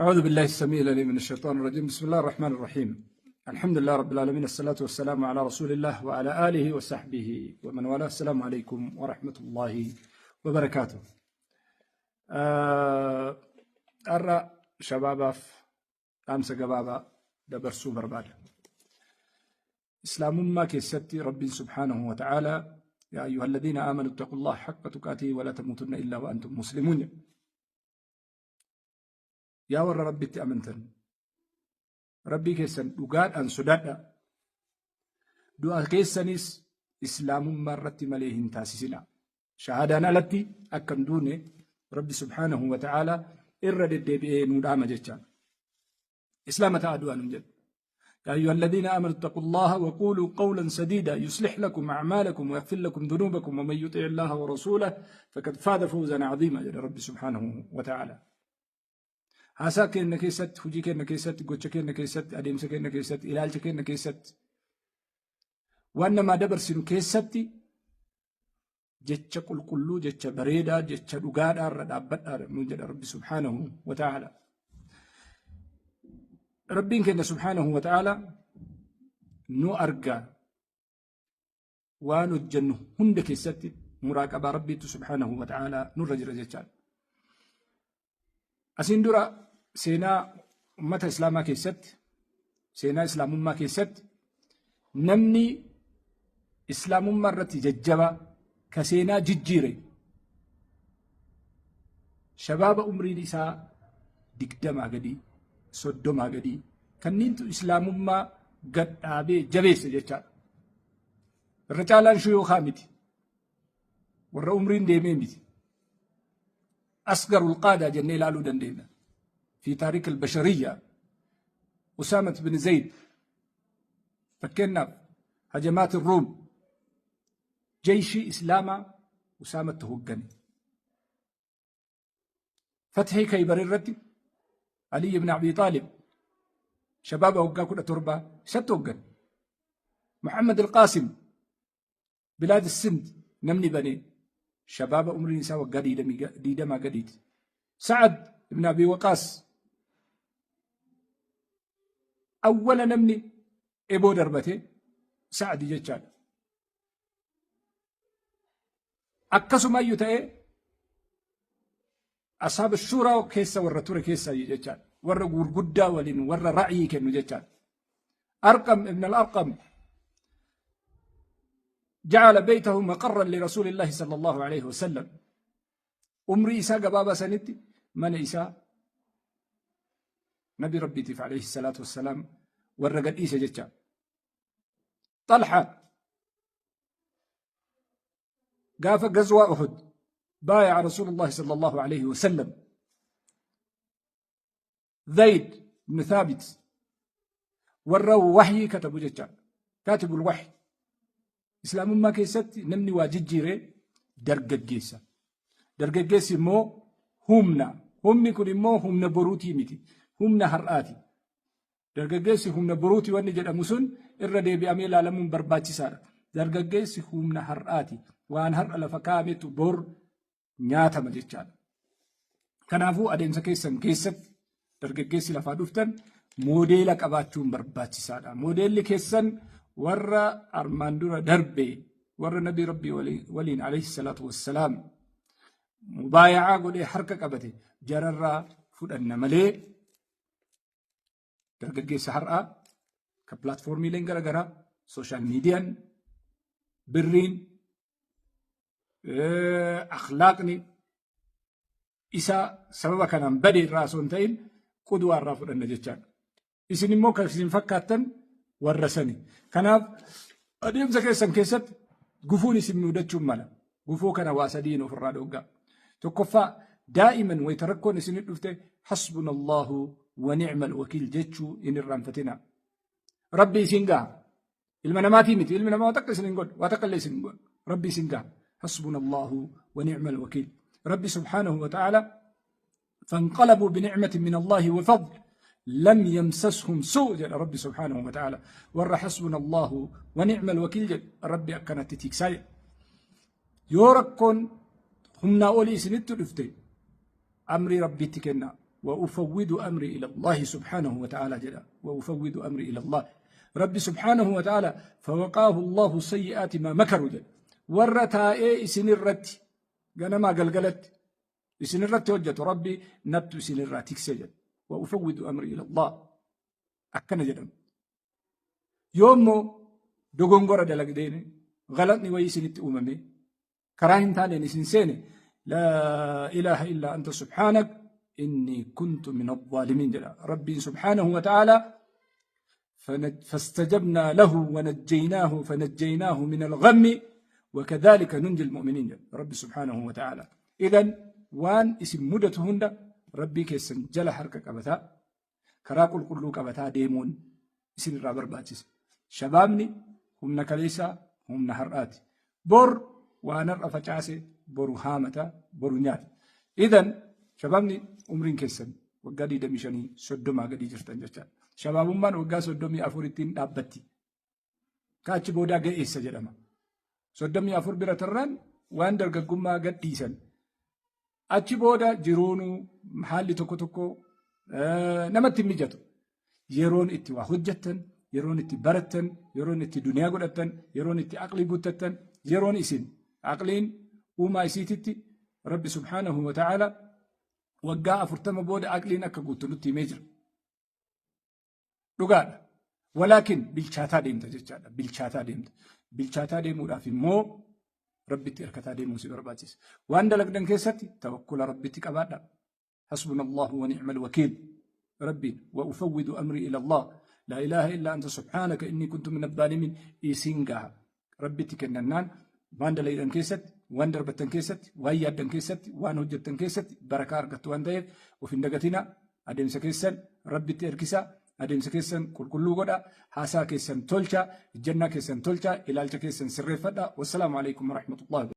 أعوذ بالله السميع العليم من الشيطان الرجيم. بسم الله الرحمن الرحيم. الحمد لله رب العالمين، الصلاة والسلام على رسول الله وعلى آله وصحبه ومن والاه. السلام عليكم ورحمة الله وبركاته. Har'a shabaabaaf dhaamsa gabaabaa dabarsuu barbaada. Islaamummaa keessatti Rabbiin سبحانه وتعالى يا أيها الذين آمنوا اتقوا الله حق تقاته ولا تموتن إلا وأنتم مسلمون. Yaa warra Rabbitti amantan, Rabbii keessan dhugaadhaan sodaadha. Du'a keessanis islaamummaa irratti malee hin taasisina. Shahaadaan alatti akka hin duune Rabbi سبحانه وتعالى irra deddeebi'ee nuu dhaama jecha. Islaama ta'a du'a nun jedhu. يا أيها الذين آمنوا اتقوا الله وقولوا قولا سديدا يصلح لكم أعمالكم ويغفر لكم ذنوبكم ومن يطع الله ورسوله فقد فاز فوزا عظيما jedha Rabbi سبحانه وتعالى. Haasaa keenya keessatti, hojii keenya keessatti, gocha keenya keessatti, adeemsa keenya keessatti, ilaalcha keenya keessatti, waan namaa dabarsinu keessatti jecha qulqulluu, jecha bareedaa, jecha dhugaadhaa irra dhaabbadhaa nuun jedha Rabbi سبحانه وتعالى. Rabbiin keenya سبحانه وتعالى nu argaa. Waan hojjennu hunda keessatti muraaqabaa Rabbiitu سبحانه وتعالى nurra jira jechaadha. Asiin dura seenaa ummata islaamaa keessatti, seenaa islaamummaa keessatti, namni islaamummaa irratti jajjaba ka seenaa jijjiire shabaaba umriin isaa 20 gadii, 30 gadii, kanniintu islaamummaa gadhaabee jabeesse jechaadha. Irra caalaan shuyuukaa miti. Warra umriin deemee miti. أصغر القادة jennee ilaaluu dandeenya. في تاريخ البشرية أسامة بن زيد fakkeenyaaf, هجمات الروم, jeeshii islaamaa Usaamatti hooggane. Fathii Khaybar irratti Ali ibn Abi Xaalib shabaaba waggaa 17 isatti hooggane. Muhammad al-Qaasim, بلاد السند namni bane shabaaba umriin isaa waggaa 20 gadiiti. Sa'ad ibn Abi Waqaas awwala namni eboo darbate Sa'adi jechaadha. Akkasumayyuu ta'ee أصحاب الشورى keessa warra ture keessa jechaadha. Warra gurguddaa waliin warra ra'yii kennu jechaadha. Arqam ibn al-Arqam جعل بيته مقرا لرسول الله صلى الله عليه وسلم. Umrii isaa gabaabaa sanitti mana isaa nabi Rabbiitiif عليه الصلاة والسلام warra gadhiise jecha. Xalha gaafa gazwaa Uhud بايع رسول الله صلى الله عليه وسلم. زيد بن ثابت warra waxyii katabu jecha, كاتب الوحي. Islaamummaa keessatti namni waa jijjiire dargaggeessa. Dargaggeessi immoo humna. Humni kun immoo humna boruutii miti, humna har'aati. Dargaggeessi humna boruutii wanni jedhamu sun irra deebi'amee ilaalamuun barbaachisaadha. Dargaggeessi humna har'aati. Waan har'a lafa kaa'ametu bor nyaatama jechaadha. Kanaafuu adeemsa keessan keessatti dargaggeessi lafaa dhuftan moodeela qabaachuun barbaachisaadha. Moodeelli keessan warra armaan dura darbe, warra nabi Rabbii waliin عليه الصلاة والسلام mubaayacaa godhee harka qabate jararraa fudhanna malee dargaggeessa har'aa ka platformiileen garaagaraa, social mediaan, birriin, akhlaaqni isaa sababa kanaan bade irraa osoo hin ta'in qudwaa irraa fudhanna jechaadha. Isin immoo kan isin fakkaattan warra sani. Kanaaf adeemsa keessan keessatti gufuun isin mudachuun mala. Gufuu kana waa sadiin ofirraa dhoggaa. Tokkoffaa, دائما wayita rakkoon isin dhufte حسبنا الله ونعم الوكيل jechuu hin irraanfatina. Rabbi isin gaha. Ilma namaatii miti. Ilmi namaa waa takka isin hin godhu. Waa takka illee isin hin godhu. Rabbi isin gaha. حسبنا الله ونعم الوكيل. Rabbi سبحانه وتعالى فانقلبوا بنعمة من الله وفضل لم يمسسهم سوء jedha Rabbi سبحانه وتعالى. Warra حسبنا الله ونعم الوكيل jedhu Rabbi akkanatti tiksaa jedha. Yoo rakkoon humnaa olii isinitti dhufte amrii Rabbiitti kenna. Wa ufawwidu amri ila Allahi subhaanahu wa ta'ala jedha. Wa ufawwidu amri ila Allah. Rabbi subhaanahu wa ta'ala fawaqaahu Allahu sayyi'aati maa makaru jedha. Warra taa'ee isinirratti ganamaa galgalatti isinirratti hojjetu Rabbi nattu isinirraa tikse jedha. Wa ufawwidu amri ila Allah. Akkana jedhama. Yoo immoo dogongora dalagdeen galatni wayii isinitti uumame karaa hin taaneen isin seene, laa ilaaha illaa anta subhaanak inni kuntu min adh-dhaalimiin jedha. Rabbiin subhaanahu wa ta'ala فاستجبنا له ونجيناه فنجيناه من الغم وكذلك ننجي المؤمنين jedha ربي سبحانه وتعالى. إذن waan isin mudatu hunda Rabbii keessan jala harka qabataa, karaa qulqulluu qabataa deemuun isin irraa barbaachisa. Shabaabni humna kaleessaa, humna har'aati. Bor waan har'a facaase boru haamata, boru nyaata. إذن shabaabni umriin keessan waggaa 25, 30 gadii jirtan jechaadha. Shabaabummaan waggaa 34ttiin dhaabbatti. Kaachi boodaa ga'eessa jedhama. 34 bira tarraan waan dargaggummaa gadhiisan. Achi booda jiruunuu haalli tokko tokko namatti hin mijatu. Yeroon itti waa hojjettan, yeroon itti barattan, yeroon itti duniyaa godhattan, yeroon itti aqlii guuttattan, yeroon isin aqliin uumaa isiititti Rabbi subhaanahu wa ta'ala waggaa 40 booda aqliin akka guuttu nutti himee jira. Dhugaadha. Walaakin bilchaataa deemta jechaadha. Bilchaataa deemta. Bilchaataa deemuudhaaf immoo Rabbitti hirkataa deemuu si barbaachisa. Waan dalagdan keessatti tawakkula Rabbitti qabaadha. حسبنا الله ونعم الوكيل. ربي وأفوض أمري إلى الله، لا إله إلا أنت سبحانك إني كنت من الظالمين isin gaha. Rabbitti kennannaan waan dalagdan keessatti, waan darbattan keessatti, waan yaaddan keessatti, waan hojjettan keessatti barakaa argattu waan ta'eef of hin dagatina. Adeemsa keessan Rabbitti erkisaa, adeemsa keessan qulqulluu godha, haasaa keessan tolcha, ijjannaa keessan tolcha, ilaalcha keessan sirreeffadha. والسلام عليكم ورحمة الله.